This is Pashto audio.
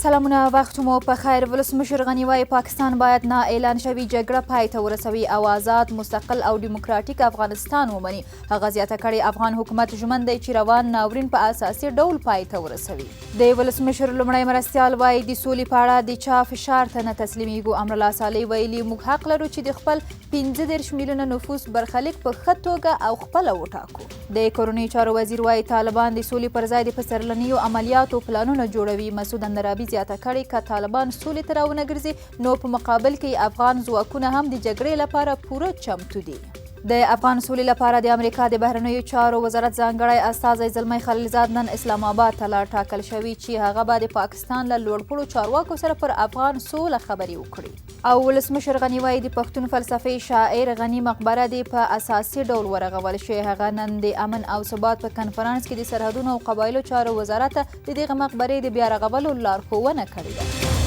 سلامونه، وخت مو په خیر. ولسمشر غني وايي، پاکستان باید نا اعلان شوی جګړه پای ته ورسوي او آزاد، مستقل او دیموکراتیک افغانستان ومني. هغه زیاته کړې، افغان حکومت ژمن دی چې روان ناورین په اساسي ډول پای ته ورسوي. د ولسمشر لومړی مرستیال وايي، د سولې په اړه د چا فشار ته نه تسلیمیږو. امرالله صالح ویلي، موږ حق لرو چې د خپل 35 میلیونه نفوس برخلیک په ښه توګه او خپله وټاکو. د کورنیو چارو وزیر وايي، طالبان د سولې پر ځای د پسرلنیو عملیاتو پلانونه جوړوي. مسعود اندرابي زیاته کړې، که طالبان سولې ته راونه ګرځي، نو په مقابل کې افغان ځواکونه هم د جګړې لپاره پوره چمتو دي. د افغان سولې لپاره د امریکا د بهرنیو چارو وزارت ځانګړی استازی زلمی خلیلزاد نن اسلام آباد ته لاړ. ټاکل شوی چې هغه به د پاکستان له لوړپوړو چارواکو سره پر افغان سوله خبرې وکړي. او ولسمشر غني وايي، د پښتون فلسفي شاعر غني مقبره دې په اساسي ډول ورغول شي. هغه نن د امن او ثبات په کنفرانس کې د سرحدونو او قبایلو چارو وزارت ته د دغه مقبرې د بیا رغولو لارښوونه کړې ده.